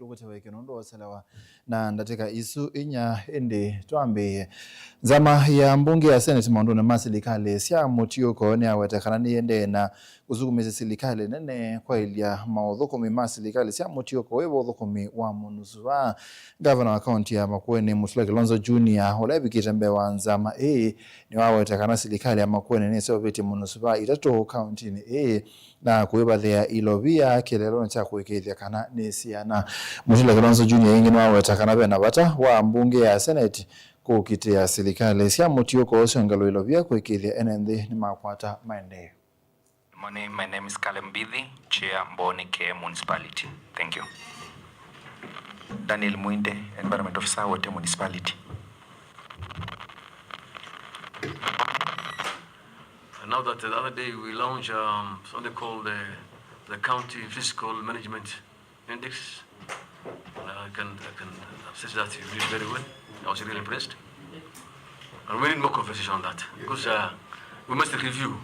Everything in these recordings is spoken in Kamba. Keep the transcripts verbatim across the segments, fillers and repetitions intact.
Tũkũtewe kĩno ũndũ woselewa na ndatĩka isu inya, ĩndĩ twambĩĩe. Nzama ya mbunge ya Senate maũndũnĩ ma silikalĩ sya mũtiũko nĩyaweta kana nĩyĩendee na kũsukumĩsya silikalĩ nene kwaĩlya maũthũkũmi ma silikalĩ sya mũtiũko wĩ vo ũthũkũmi wa mũnusuvaa. Ngavana wa kaunti ya Makueni, Mutula Kilonzo Junior, ũla evikĩte mbee wa nzama ĩĩ, nĩwaweta kana silikalĩ ya Makueni nĩseũvĩtye mũnusuvaa itatũ kauntinĩ ĩĩ na kũĩvathĩa ilovia kĩlelonĩ kya kũĩkĩĩthya kana nĩ siana. Mutula Kilonzo Junior ĩngĩ nĩwaweta kana ve na vata wa mbunge ya Senate kũkitĩa silikalĩ sya mũtiũko ũsu ngalũ ilovia kũĩkĩĩthya ene nthĩ nĩmakwata maendeeo. Good morning, my name is Caleb Mbithi, Chair, Mboni K Municipality. Thank you. Daniel Muinde, Environment Officer, Wote Municipality. And now that the other day we launched, um, something called the, the County Fiscal Management Index, uh, I can, I can assess that you did very well. I was really impressed. And we need more conversation on that because, uh, we must review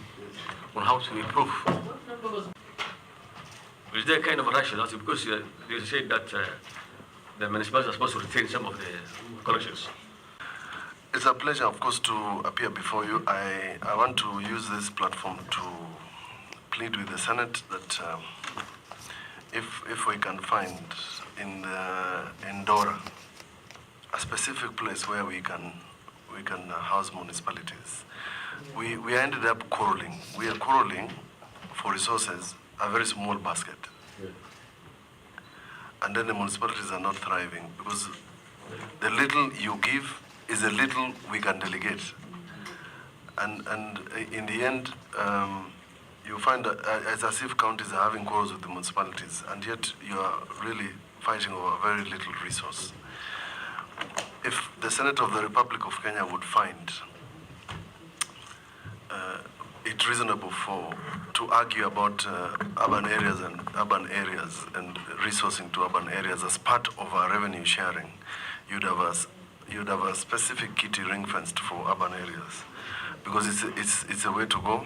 on how to improve. Is there a kind of a rush? That's because, uh, they said that, uh, the municipalities are supposed to retain some of the collections. It's a pleasure, of course, to appear before you. I, I want to use this platform to plead with the Senate that, um, if, if we can find in the, in Dora a specific place where we can, we can, uh, house municipalities. We, we ended up quarreling. We are quarreling for resources, a very small basket. And then the municipalities are not thriving because the little you give is the little we can delegate. And, and in the end, um, you find that, uh, it's as if counties are having quarrels with the municipalities, and yet you are really fighting over very little resource. If the Senate of the Republic of Kenya would find, uh, it reasonable for, to argue about, uh, urban areas and urban areas and resourcing to urban areas as part of our revenue sharing, you'd have a s-, you'd have a specific kitty ring fenced for urban areas, because it's, it's, it's a way to go.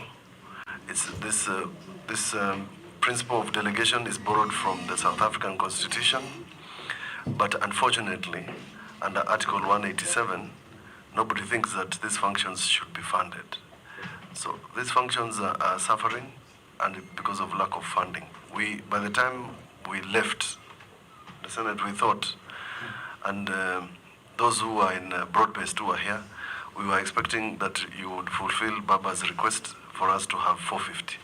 It's this, uh, this, um, principle of delegation is borrowed from the South African Constitution, but unfortunately, under Article one eighty-seven, nobody thinks that these functions should be funded. So these functions are, are suffering, and because of lack of funding. We, by the time we left the Senate, we thought, and, um, those who are in, uh, broad-based who are here, we were expecting that you would fulfill Baba's request for us to have four fifty.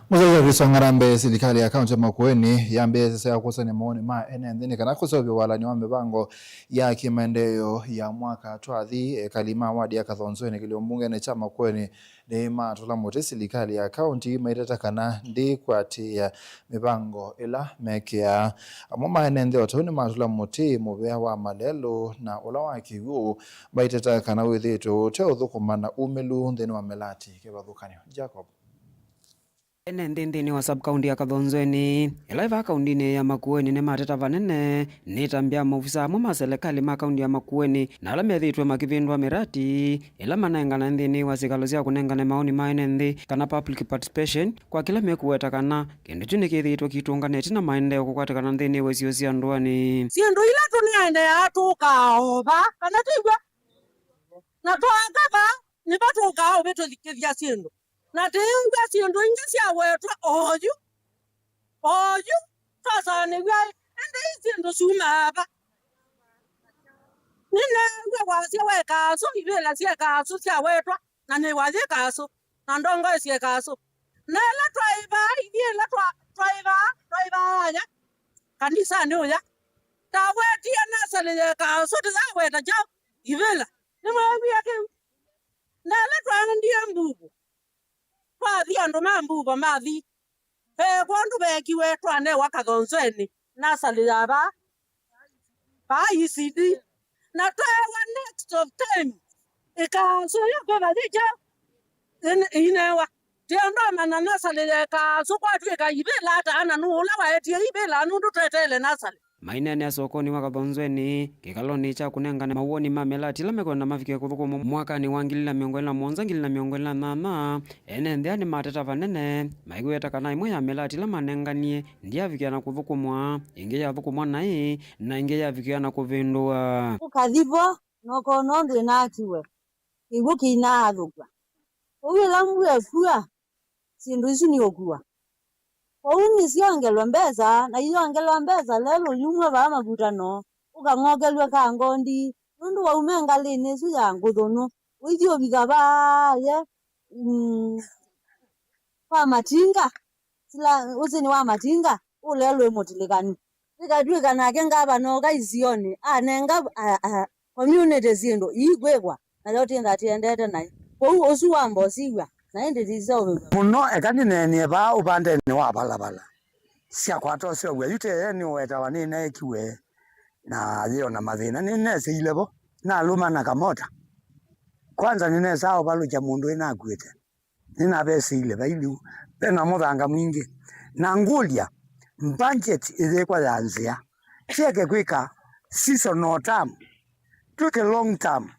Mũseo Chris Ong'arambe, silikalĩ ya kaunti ya Makueni yambĩĩe sese ya kũsany'a mawoni ma ene nthĩ nĩ kana kũseũvya walany'o wa mĩvango ya kĩmaendeeo ya mwaka twathi. Ekali ma wadi ya Kathonzweni kĩlio mbungenĩ kya Makueni nĩmatũla mũtĩ silikalĩ ya kaunti maiteta kana ndĩkwatĩĩa mĩvango ĩla mekĩaa. Amwe ma ene nthĩ o ta ũu nĩmatũla mũtĩ mũvea wa malelũ na ũla wa kĩw'ũ, maiteta kana wĩthĩĩtwe ũteũthũkũma na umĩlu nthĩnĩ wa mĩlati kĩvathũkany'o. Jacob. Ene nthĩ nthĩnĩ wa sub-county ya Kathonzweni, ĩla ĩvaa kauntinĩ ya Makueni, nĩmateta vanene nĩ ĩtambya ya maofisa amwe ma selekalĩ ma kaunti ya Makueni na ala methĩĩtwe makĩvĩndũa mĩrati ĩla manengane nthĩnĩ wa syĩkalo sya kũnengane maoni ma ene nthĩ, kana public participation, kwa kĩla mekũweta kana kĩndũ kyu nĩkĩthĩĩtwe kĩitũnganĩtye na maendeeo kũkwatĩkana nthĩnĩ wa isio sya ndũanĩ. Syĩndũ ila tũneendeaa tũkaa o vaa, kana twĩw'a, na twaaka vaa, nĩvo tũkaa ũvĩtũthikĩthya syĩndũ. Na tĩĩw'a syĩndũ ingĩ syawetwa oyu, oyu, twasaanĩw'a, ĩndĩ ii syĩndũ syumaa va? Nĩneew'e wasya wa ĩkasũ, ivĩla sya ĩkasũ syawetwa, na nĩ wathi ĩkasũ, na ndongoesye ĩkasũ. Na ĩla twaĩ vaa, ithyĩ ĩla twa-, twaĩ vaa, twaĩ vaa aya, kanisanĩ ũya, tawetie nasalĩ ya ĩkasũ, tĩyaweta kyaũ? Ivĩla. Nĩmweew'ie kĩu? Na ĩla twaendie Mbuvo, twathi andũ ma Mbuvo mathi, ve kwondũ veekiwe, twanewa Kathonzweni, nasalĩ ya vaa, vaa E C D. Na tweewa next of time, ĩkasũ ĩyo kwĩva yĩkya, ĩn-, ĩinewa. Tĩendamana nasalĩ ya ĩkasũ, kwatw'ĩka ivĩla ata, na nũũ ũla waetie ivĩla, nũndũ tweteele nasalĩ. Maineenea sokonĩ wa Kathonzweni, kĩkalonĩ kya kũnengane mawoni ma mĩlati ĩla mekwenda mavike kũthũkũmwa mwakanĩ wa ngili na mĩongo ĩlĩ na mũonza, ngili na mĩongo ĩlĩ na nyanya, ene nthĩ nĩmateta vanene, maiweta kana ĩmwe ya mĩlati ĩla manenganie ndyavikĩa na kũthũkũmwa, ĩngĩ yathũkũmwa naĩ, na ĩngĩ yavikĩa na kũvĩndũa. Ũkathi vo, na ũkoona ũndũ ĩnaakiwe, kĩw'ũ kĩinaathũkw'a. Kwoou ĩla mbua ĩkua, syĩndũ isu nĩũkua. Kwoou nĩsyongelwe mbesa, na iyongelwa mbesa, lelũ yumw'a vaa mavutano, ũkang'okelw'e ka ngondi, nũndũ waume ngalĩnĩ ĩsu ya ngũthũnũ, ũithi ũvika vaa ye, mm, kwa matinga, sila ũsĩnĩ wa matinga, ũlelũ ĩ mũtilĩkani. Ĩkatw'ĩka nake ngavana oka isionĩ, anenga, a, a, community syĩndũ iikwĩkwa, nayo ti nthati endete naĩ. Kwoou ũsu wamba ũsiw'a, na ĩndĩ ndiseũvĩw'a. Mũno, eka nĩneenie vaa ũvandenĩ wa valavala syakwata ũseũvw'a. Yu teye nĩũwetawa nĩneekiwe na yĩona mathĩna. Nĩneseile vo, nalũma na kamota. Kwanza nĩnesaa ũvalũkya mũndũ ĩnakuĩte. Nĩnavesĩile vai lĩu, ve na mũthanga mwingĩ. Na ngũlya, budget ĩyĩkwa ya nzĩa, tieke kwĩka seasonal term, twĩke long term.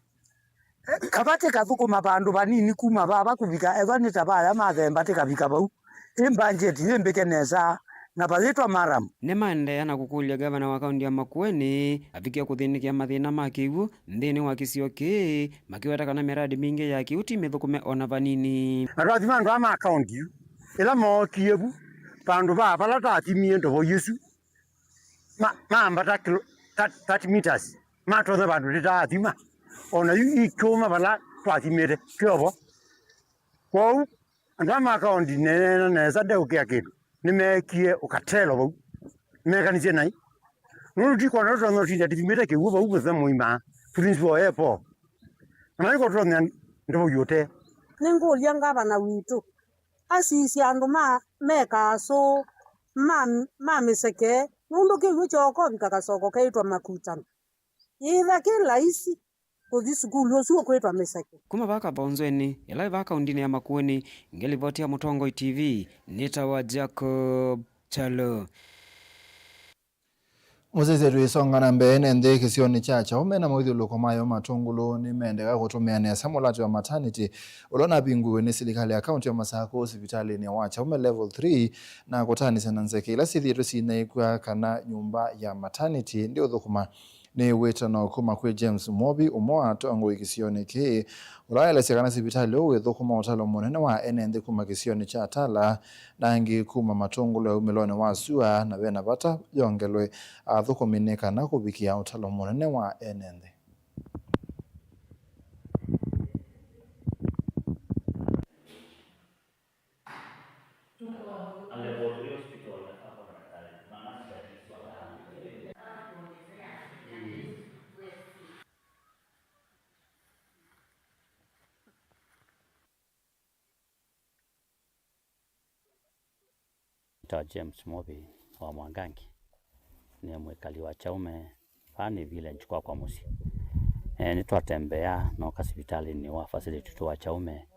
Eh, kava tĩkathũkũma vandũ vanini kuma vava kũvika, ethwa nĩ ta vaya mathemba tĩkavika vau. Ĩ budget yĩmbĩke nesa, na vayĩtwa maram. Nĩmaendeea na kũkũlya ngavana wa kaunti ya Makueni avike kũthĩnĩkĩa mathĩna ma kĩw'ũ nthĩnĩ wa kĩsio kĩĩ, makĩweta kana mĩradi mingĩ ya kĩw'ũ ti mĩthũkũme o na vanini. Na twathima andũ aa ma kaunti yu, ĩla mookie vu vandũ va vala twathimie ndovo isu, ma-, mambata kilo, thirty, thirty meters, matonya vandũ tĩtaathima. O na yu ikyũma vala twathimĩte kĩovo. Kwoou andũ aa ma kaunti neena nesa ndeũkĩa kĩndũ, nĩmeekie ũkatelo vau, nĩmeekanisye naĩ. Nũndũ tũikwona tũtonya ũtinda tũthimĩte kĩw'ũ vau mũthenya mũima, tũthimĩte o epo. Na maiko tũtonya ndovo yu ũtee. Nĩngũlya ngavana witũ asisye andũ ma, me Kasũ, ma, ma Mĩseke, nũndũ kĩw'ũ kyookovika kasoko keĩtwa Makutano. Yĩĩtha kĩ laisi kũthi sukulu ũsu ũkwĩtwa Mĩseke. Kuma vaa Kathonzweni, ĩla ĩ vaa kaundinĩ ya Makueni, ngĩlivoti ya Mũtongoi T V, nĩtawa Jacob Chalo. Mũsyaĩĩsya, tũisonga na mbee, ene nthĩ kĩsionĩ kya Kyaũme na mawĩthyũlũlũko mayo matũngũlũ nĩmendeka kũtũmĩa nesa mũlatĩ wa maternity ũla ũnavingũiwe nĩ silikalĩ ya kaunti ya Masakũ sivitalĩnĩ wa Kyaũme Level three na kũtaanĩsya na nzeke ila syĩthĩĩtwe sinaĩkw'a kana nyũmba ya maternity ndĩũthũkũma. Nĩ wĩtano kuma kwĩ James Mwovi, ũmwe wa atongoi kĩsionĩ kĩĩ, ũla waelesya kana sivitalĩ ũũ wĩthũkũma ũtalo mũnene wa ene nthĩ kuma kĩsionĩ kya Tala na angĩ kuma Matũngũlũ ya umĩlonĩ wa sua, na vena vata yongelwe athũkũmi nĩ kana kũvikĩa ũtalo mũnene wa ene nthĩ. Nĩtawa James Mwovi wa Mwangangi. Nĩ mwĩkali wa Kyaũme, vaa nĩ village kwakwa mũsyĩ. Eh, nĩtwatembea nooka sivitalĩnĩ wa facility tu wa Kyaũme,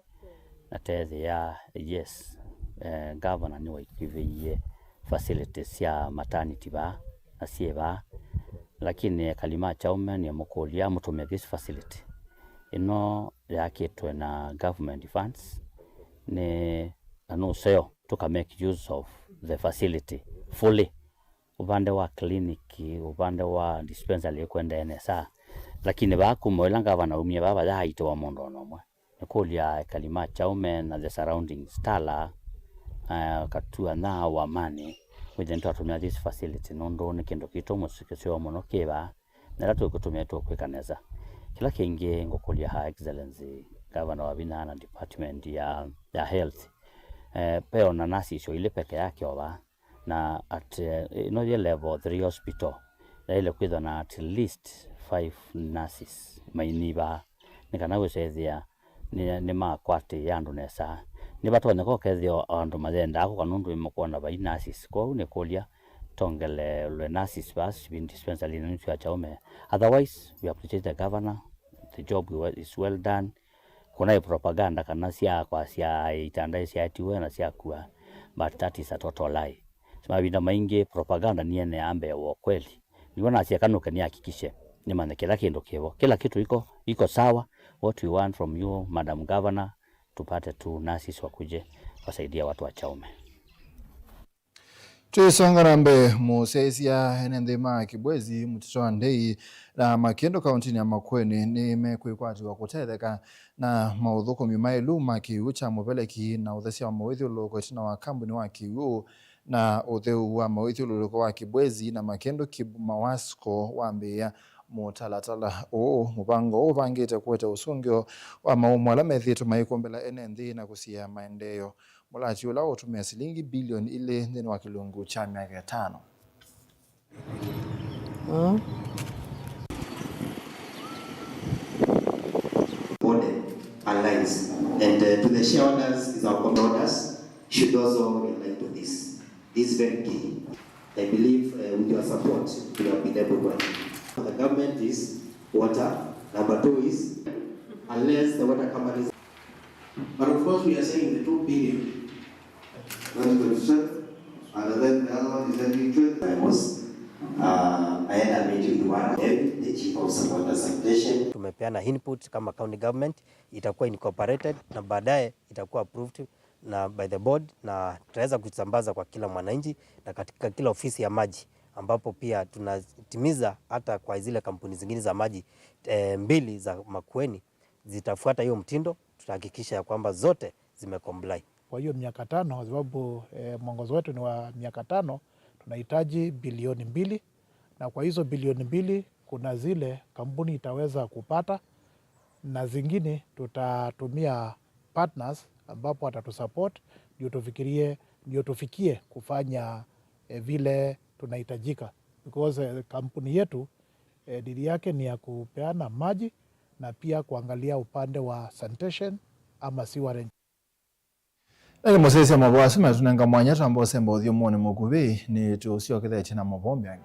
na teethĩa, yes, eh, ngavana nĩwaikĩvĩie facility sya maternity vaa, na syĩ vaa. Lakini ekali ma Kyaũme nĩmũkũlya mũtũmĩe this facility. Ĩno yaakĩtwe na government funds, nĩ, na nũseo tũka make use of the facility fully. Ũvande wa clinic, ũvande wa dispensary ĩkwendee nesa. Lakini vaa kuma ĩla ngavana aumie vaa, vayaaitĩwa mũndũ o na ũmwe. Nĩkũlya ekali ma Kyaũme na the surroundings, Tala, uh, Katuanya, Wamani, wĩthĩe nĩtwatũmĩa this facility nũndũ nĩ kĩndũ kitũ mũseo mũno kĩ vaa, na ĩla tũkũtũmĩa tũkwĩka nesa. Kĩla kĩngĩ ngũkũlya Her Excellency Governor Wavinya na department ya, ya health, eh, ve o na nurses o ilĩ peke yake o vaa, na at, eh, ĩno yĩ level three hospital, yaĩle kwĩthwa na at least five nurses maini vaa, nĩ kana wĩsethĩa nĩ, nĩmakwatĩĩa andũ nesa. Nĩvatonyeka ũkethĩa o andũ mayendaa kũka nũndũ nĩmakwona vai nurses. Kwoou nĩkũlya tongelelwe nurses vaa dispensary ĩno ya Kyaũme. Otherwise, we appreciate the governor, the job we well, is well done. Kũnaĩ propaganda kana sya kwasya itanda isyaetiwe na syakua, but that is a total lie. Mavinda maingĩ propaganda nĩeneaa mbee wa ũkweli. Nĩw'o nasye akanũke nĩakikishe nĩmanye kĩla kĩndũ kĩvo. Kila kitu iko, iko sawa. What we want from you, Madam Governor, tupate tu nurses wakuje wasaidia watu wa Chaume. Twĩsonga na mbee, mũsyaĩĩsya ene nthĩ ma Kibwezi, Mũtitũ wa Ndei na Makĩndũ kaũntĩnĩ ya Makueni nĩmekwĩkwatĩw'a kũtetheka na maũthũkũmi maĩlu ma kĩw'ũ kya mũveleki na ũthesya wa mawĩthyũlũlũko ĩtina wa kambuni wa kĩw'ũ na ũtheu wa mawĩthyũlũlũko wa Kibwezi na Makĩndũ Kib Mawasco wambĩĩa mũtalatala ũũ. Mũvango ũũ ũvangĩte kũete ũsũngĩo wa maũmũ ala methĩĩtwe maikũmbĩla ene nthĩ na kũsiĩĩa maendeeo. Mũlati ũla ũtũmĩa silingi bilioni ilĩ nthĩnĩ wa kĩlungu kya myaka ĩtano. Model aligns. And, uh, to the shareholders, is our shareholders should also rely to this. This is very key. I believe, uh, with your support, we have been able to achieve. The government is water. Number two is, unless the water companies But of course, we are saying the two billion twenty twenty-seven, and then the other one is twenty twenty. I was, uh, I had a meeting with one of them, the chief of water sanitation. Tumepeana input kama county government, itakuwa incorporated na baadaye itakuwa approved na by the board, na tutaweza kusambaza kwa kila mwananchi na katika kila ofisi ya maji, ambapo pia tunatimiza hata kwa zile kampuni zingine za maji, eh, mbili za Makueni. Zitafuata hiyo mtindo, tutahakikisha ya kwamba zote zimecomply. Kwa hiyo miaka tano, kwa sababu, eh, mwongozo wetu ni wa miaka tano, tunahitaji bilioni mbili, na kwa hizo bilioni mbili, kuna zile kampuni itaweza kupata, na zingine tutatumia partners ambapo watatusupport, ndio tufikirie, ndio tufikie kufanya, eh, vile tunahitajika. Because, eh, kampuni yetu, eh, dili yake ni ya kupeana maji, na pia kuangalia upande wa sanitation ama sewerage. Nake mũsyaĩĩsya maũvoo asu matũnenga mwanya twamba ũsemba ũthyũmũnĩ mũkuvĩ, nĩtũsyokethetye na maũvoo angĩ.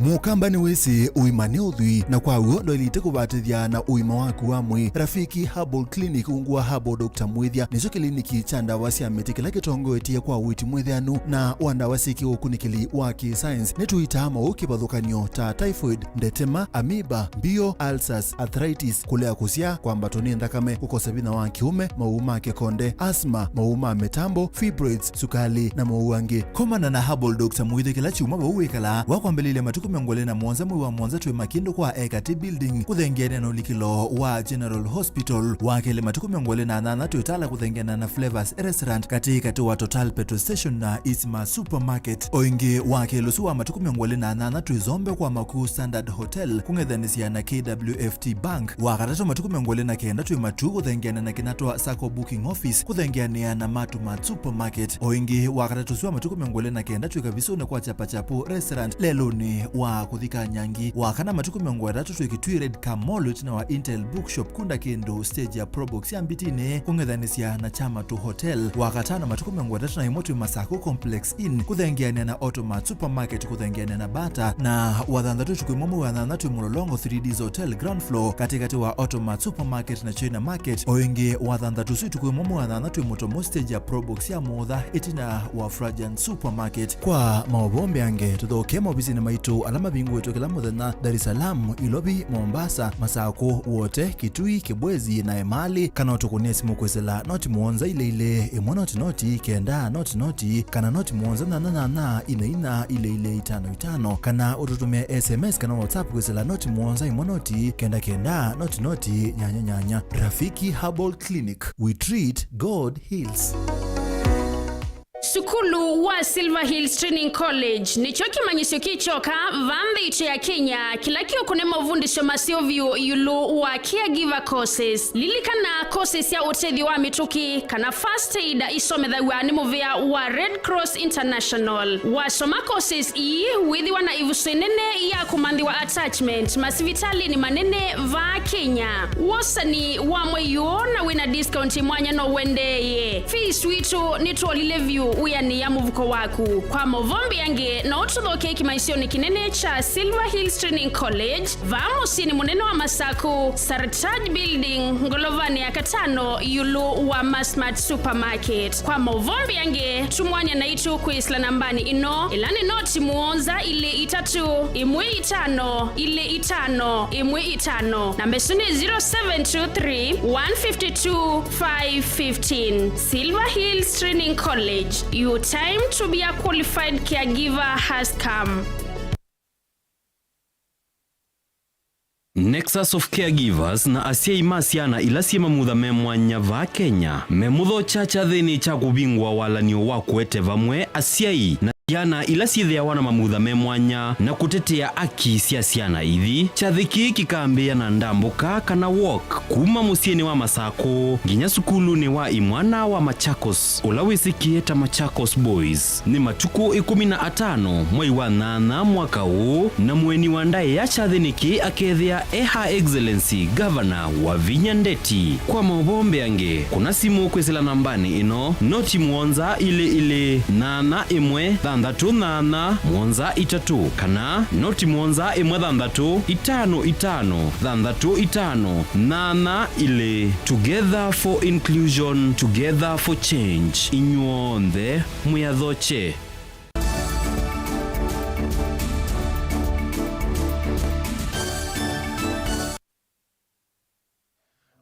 Mũkamba nĩwĩsĩ ũima nĩ ũthwii, na kwa w'o ndwaĩlĩte kũvatĩthya na ũima waku wa mwĩĩ. Rafiki Herbal Clinic, ungu wa Herbal Doctor Mwĩthya, nĩkyo kĩliniki kya ndawa sya mĩtĩ kĩla kĩtongoetye kwa ũiiti mwĩthĩanu na wa ndawa syĩ kĩũkunĩkĩli wa kĩ-science. Nĩtũitaa maũũ kĩvathũkany'o ta typhoid, ndetema, amoeba, mbio, ulcers, arthritis, kũlea kũsyaa, kwambatwa nĩ nthakame, kũkosa vinya wa kĩũme, maũũ ma kĩkonde, asthma, maũũ ma mĩtambo, fibroids, sukalĩ, na maũũ angĩ. Komana na Herbal Doctor Mwĩthya kĩla kyumwa vau wĩkalaa. Wakwambĩlĩlya matukũ mĩongo ĩlĩ na mũonza mwei wa mũonza twĩ Makĩndũ kwa Ekati Building, kũthengeanĩa na ũlikĩlo wa General Hospital. Wa kelĩ matukũ mĩongo ĩlĩ na nyanya twĩ Tala kũthengeanĩa na Flavors Restaurant, katĩ katĩ wa Total Petrol Station na Isma Supermarket. O ĩngĩ, wa kelĩ ũsu wa matukũ mĩongo ĩlĩ na nyanya twĩ Zombe kwa Makuu Standard Hotel, kũng'ethanĩsya na K W F T Bank. Wa katatũ matukũ mĩongo ĩlĩ na kenda twĩ Matuu kũthengeanĩa na Kinatwa Sacco Booking Office, kũthengeanĩa na Matumat Supermarket. O ĩngĩ, wa katatũ ũsu wa matukũ mĩongo ĩlĩ na kenda twĩ Kavisũnĩ kwa Chapachapu Restaurant, lelũnĩ wa kũthi Kanyangi. Wa kana matukũ mĩongo ĩtatũ twĩ Kitui Red Car Mall, ĩtina wa Intel Bookshop, kunda kĩndũ stage ya Probox ya Mbitinĩ, kũng'ethanĩsya na Chamatu Hotel. Wa katano matukũ mĩongo ĩtatũ na ĩmwe twĩ Masako Complex Inn, kũthengeanĩa na Automat Supermarket, kũthengeanĩa na Bata, na wa thanthatũ ũtukũ ĩmwe mwei wa nyanya twĩ Mũlolongo three Ds Hotel ground floor, katĩkatĩ wa Automat Supermarket na China Market. O ĩngĩ, wa thanthatũ ũsu ũtukũ ĩmwe mwei wa nyanya twĩ Mũtomo stage ya Probox ya Mũũtha, ĩtina wa Frajan Supermarket. Kwa maũvoo mbeange, tũthoke maovisinĩ maitũ ala mavingũĩtwe kĩla mũthenya Dar es Salaam, Ilovi, Mombasa, Masako, Wote, Kitui, Kibwezi, na Emali, kana ũtũkũnĩe simũ kwĩsĩla noti mũonza ilĩ ilĩ, ĩmwe noti noti, kenda noti noti, kana noti mũonza nyanya nyanya, ina ina, ilĩ ilĩ, itano itano, kana ũtũtũmĩe S M S kana WhatsApp kwĩsĩla noti mũonza ĩmwe noti, kenda kenda, noti noti, nyanya nyanya. Rafiki Herbal Clinic, we treat, God heals. Sukulu wa Silver Hills Training College nĩkyo kĩmanyĩsyo kĩ kyoka va nthĩ itũ ya Kenya kĩla kĩũkũne mavundĩsyo maseo vyũ ĩũlũ wa caregiver courses. Lilikana, courses sya ũtethyo wa mĩtũkĩ kana first aid isomethaw'a nĩ mũvĩa wa Red Cross International. Wasoma courses ii, wĩthĩwa na ĩvuso ĩnene ya kũmanthĩwa attachment masivitalĩnĩ manene va Kenya. Wosani wa mwei ũũ na wĩna discount mwanya no ũendeeye. Fees witũ nĩtwolile vyũ. wĩanĩa mũvuko waku. Kwa maũvoo mbeange, no ũtũthokee kĩmaisyonĩ kĩnene kya Silver Hills Training College, vaa mũsyĩnĩ mũnene wa Masaku, Sartaj Building, ngolovanĩ ya katano, ĩũlũ wa Masmart Supermarket. Kwa maũvoo mbeange, tumwanya naitũ kwĩsĩla nambanĩ ĩno, ĩla nĩ noti mũonza ilĩ itatũ, ĩmwe itano, ilĩ itano, ĩmwe itano. Namba ĩsu nĩ zero seven two three, one fifty two, five fifteen. Silver Hills Training College, your time to be a qualified caregiver has come. Nexus of Caregivers na asyai ma syana ila syĩ mamutha me mwanya vaa Kenya memũthokya kyathĩnĩ kya kũvingũa walan'yo wa kũete vamwe asyai na syana ila syĩthĩawa na mamutha me mwanya na kũtetea aki sya syana ithi. Kyathĩ kĩĩ kĩkambĩĩa na ndambũka kana walk kuma mũsyĩnĩ wa Masakũ nginya sukulunĩ wa imwana wa Machakos, ũla wĩsĩkĩe ta Machakos Boys. Nĩ matukũ ĩkũmi na atano mwei wa nyanya mwaka ũũ, na mũeni wa ndaĩa kyathĩnĩ kĩĩ akethĩa e Her Excellency Governor Wavinya Ndeti. Kwa maũvoo mbeange, kũna simũ kwĩsĩla nambanĩ ĩno, noti mũonza ilĩ ilĩ, nyanya ĩmwe, thanthatũ nyanya, mũonza itatũ, kana noti mũonza ĩmwe thanthatũ, itano itano, thanthatũ itano, nyanya ilĩ. Together for inclusion, together for change. Inyw'onthe mwĩathokye.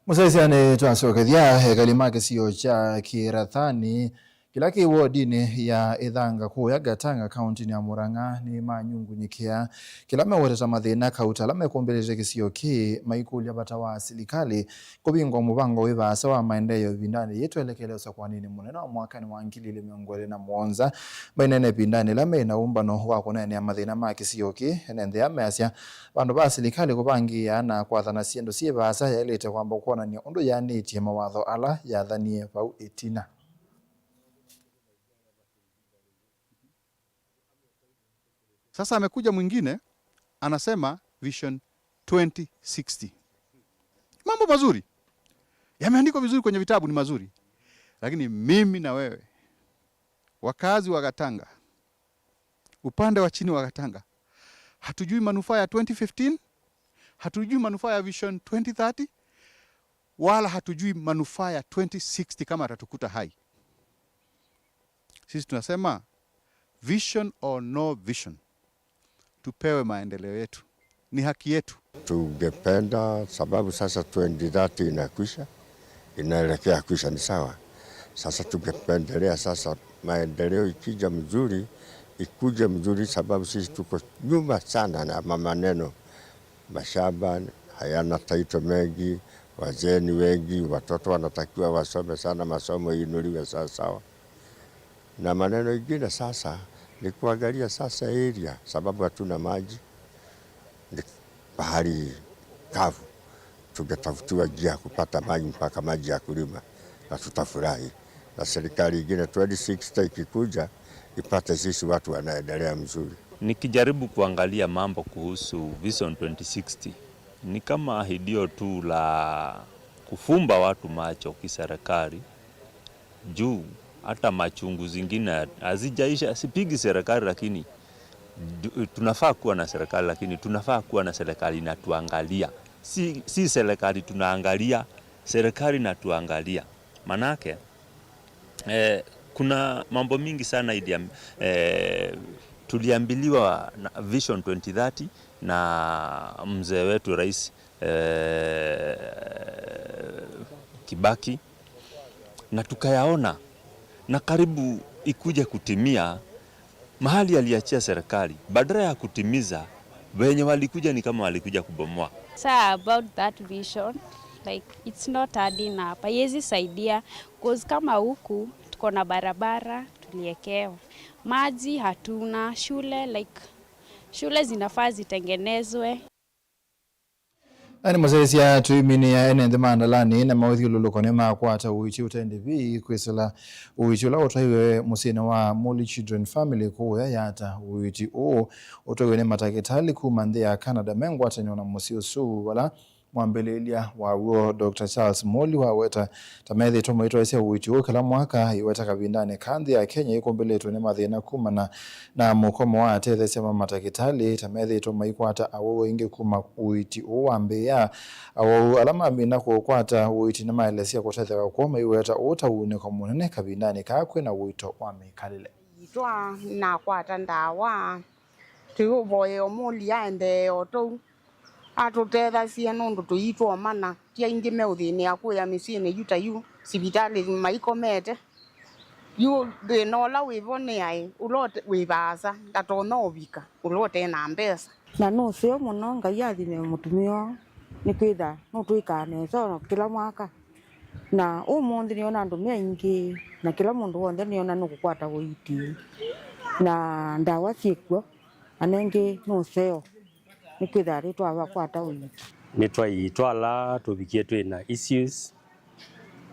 Mũsyaĩĩsyanĩ twasokethya, ekali ma kĩsio kya Kĩrathani kĩla kĩ wodinĩ ya Ĩthanga kũũya Gatanga, kaũntĩnĩ ya Murang'a, nĩmanyungunyĩkĩa kĩla meũweta ta mathĩna kauta ala mekũmbĩlĩte kĩsio kĩĩ, maikũlya vata wa silikalĩ kũvingũa mũvango wĩ vaasa wa maendeeo ĩvindanĩ yĩĩ twelekele ũsakũanĩnĩ mũnene wa mwakanĩ wa ngili ilĩ mĩongo ĩlĩ na mũonza. Maineena ĩvindanĩ yĩla meĩ na ũmbano wa kũneenea mathĩna ma kĩsio kĩĩ, ene nthĩ aa measya vandũ va silikalĩ kũvangĩĩa na kwathana syĩndũ syĩ vaasa, yaĩlĩte kwamba kwonany'a ũndũ yaanĩtye mawatho ala yathanie vau ĩtina. Sasa amekuja mwingine, anasema Vision twenty sixty. Mambo mazuri. Yameandikwa vizuri kwenye vitabu, ni mazuri. Lakini mimi na wewe, wakazi wa Gatanga, upande wa chini wa Gatanga, hatujui manufaa ya twenty fifteen, hatujui manufaa ya Vision twenty thirty, wala hatujui manufaa ya twenty sixty kama atatukuta hai. Sisi tunasema, vision or no vision, tupewe maendeleo yetu. Ni haki yetu. Tungependa, sababu sasa twenty thirty inakwisha, inaelekea kwisha, ni sawa. Sasa tungependelea sasa maendeleo ikija mzuri, ikuje mzuri, sababu sisi tuko nyuma sana na ma-, maneno. Mashamba hayana title mengi, wazee ni wengi, watoto wanatakiwa wasome sana, masomo iinuliwe sawa sawa. Na maneno ingine sasa ni kuangalia sasa area, sababu hatuna maji, ni pahali kavu. Tungetafutiwa njia ya kupata maji, mpaka maji ya kulima, na tutafurahi. Na serikali ingine twenty sixty ikikuja, ipate sisi watu wanaendelea mzuri. Nikijaribu kuangalia mambo kuhusu Vision twenty sixty, ni kama ahidio tu la kufumba watu macho kiserikali, juu hata machungu zingine hazijaisha. Sipigi serikali, lakini du-, tunafaa kuwa na serikali, lakini tunafaa kuwa na serikali inatuangalia. Si, si serikali tunaangalia, serikali inatuangalia. Manake, eh, kuna mambo mingi sana iliam-, eh, tuliambiliwa na Vision twenty thirty na mzee wetu Rais, eh, Kibaki, na tukayaona, na karibu ikuje kutimia, mahali aliachia serikali, badala ya kutimiza, wenye walikuja ni kama walikuja kubomoa. Sir, about that vision, like, it's not adding up. Haiwezi saidia, 'cause kama huku tuko na barabara tuliekewa, maji hatuna, shule, like, shule zinafaa zitengenezwe. Na nĩ mũsyaĩĩsya tũiminĩa ene nthĩ ma Ndalani na maũthyũlũlũko nĩmakwata ũiiti ũte ndĩvi kwĩsĩla ũiiti ũla ũtwaiwe mũsyĩnĩ wa Muli Children Family kũũya Yatta. Ũiiti ũũ ũtwaiwe nĩ matakĩtalĩ kuma nthĩ ya Canada me ngwatanĩo na mũsyĩ ũsu, vala Mwambĩlĩlya waw'o, Doctor Charles Moli, waweta ta methĩĩtwe maitwaĩsya ũiiti ũũ kĩla mwaka, aiweta kavindanĩ kaa nthĩ ya Kenya ĩkũmbĩlĩtwe nĩ mathĩna kumana na mũkomo wa atetheesya ma matakĩtalĩ, ta methĩĩtwe maikwata awau aingĩ kuma ũiiti ũũ wambĩĩa. Awau ala mamina kũkwata ũiiti nĩmaelesya kũtetheka kwoo maiweta ũũ ta ũunĩko mũnene kavindanĩ kaa kwĩna ũito wa mĩkalĩle. Itwa nakwata ndawa, twĩũvoyea Mũli aendee o tũu, atũtethasye nũndũ tũitwomana. Ti aingĩ meũthĩnĩa kũya mĩsyĩnĩ yu ta yu, sivitalĩ maikomete. Yu thĩna ũla wĩvo nĩ aĩ, ũla ũte- wĩ vaasa, ndatonya ũvika ũla ũte na mbesa. Na nũseo mũno, Ngai athime mũtumĩa ũũ, nĩkwĩtha nũtwĩkaa nesa o kĩla mwaka. Na ũmũnthĩ nĩona andũ me aingĩ, na kĩla mũndũ w'onthe nĩona nũkũkwata ũiiti. Na ndawa syĩkw'o, anengĩ nũseo, nĩkwĩtha nĩtwavakwata ũiiti. Nĩtwaiitwa ala tũvikie twĩ na issues,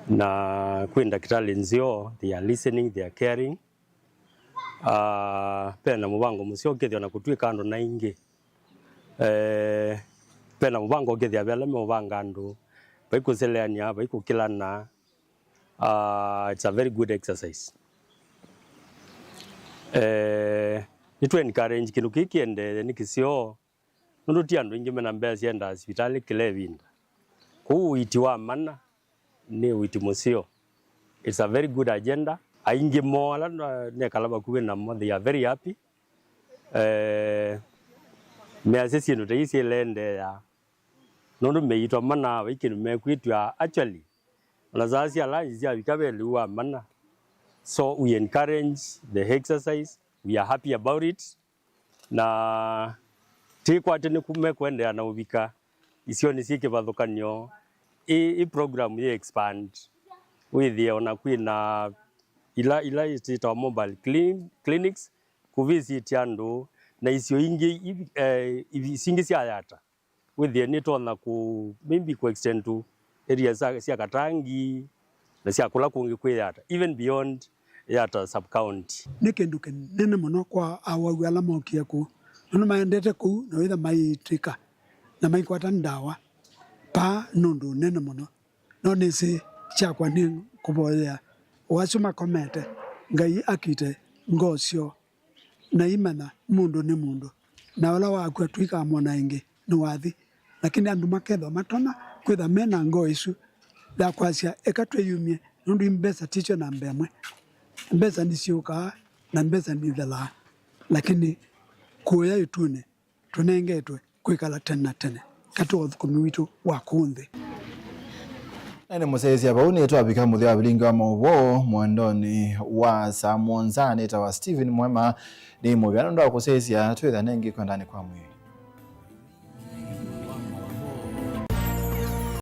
na kwĩ ndakĩtalĩ nzeo, they are listening, they are caring. Ah, pena mũvango mũseo ũkethĩa na kũtw'ĩka andũ na aingĩ. Eh, pena mũvango ũkethĩa ve ala meũvanga andũ, vaikũseleanĩa, vaikũkĩlana. Ah, it's a very good exercise. Eh, nĩtũ encourage kĩndũ kĩĩ kĩendee nĩ kĩseo, nũndũ ti andũ aingĩ mena mbesa syendaa sivitalĩ kĩla ĩvinda. Kwoou ũiiti wa mana nĩ ũiiti mũseo. It's a very good agenda. Aingĩ moo ala na- nekala vakuvĩ namo, they are very happy. Eh, measya syĩndũ ta ii syĩlendeea, nũndũ meitwa mana vai kĩndũ mekwĩtw'a actually. Ona saa sya lunch syavika ve lĩu wa mana. So we encourage the exercise, we are happy about it. Na tĩkwate nĩ kũme kũendeea na ũvika isionĩ syĩ kĩvathũkany'o, ĩ, ĩ program yĩ expand, wĩthĩe ona kwĩ na ila, ila ĩtawa mobile clin- clinics, kũvisit andũ na isio ingĩ i- eh, i- singĩ sya Yatta. Wĩthĩe nĩtonya kũ maybe kũ extend to area sya, sya Katangi na sya kũla kũngĩ kwĩ Yatta, even beyond Yatta sub county. Nĩ kĩndũ kĩnene mũno kwa awau ala mokie kũu, nũndũ maendete kũu na wĩtha maiitĩka na maikwata ndawa paa nũndũ ũnene mũno. No nĩsĩ kyakwa nĩ kũvoyea o asu makomete, Ngai akite ngoo syoo. Na imanya mũndũ nĩ mũndũ, na ũla wakw'a tũikamwona ĩngĩ nĩ wathi. Lakini andũ makethwa matonya kwĩtha me na ngoo ĩsu ya kwasya, eka twĩyumye, nũndũ i mbesa tisyo namba ĩmwe. Mbesa nĩsyũkaa na mbesa nithelaa, lakini kũya ĩtunĩ tũnengetwe kwĩkala tene na tene katĩ wa ũthũkũmi witũ wa kũũ nthĩ. Na nĩ mũsyaĩĩsya vau nĩtwavika mũthya wa vilingi wa maũvoo mũendonĩ wa saa mũonza. Nĩtawa Stephen Mwema, nĩ mũvea nũndũ wa kũsyaĩĩsya. Twĩthane ĩngĩ kwendanĩ kwa mwĩĩ.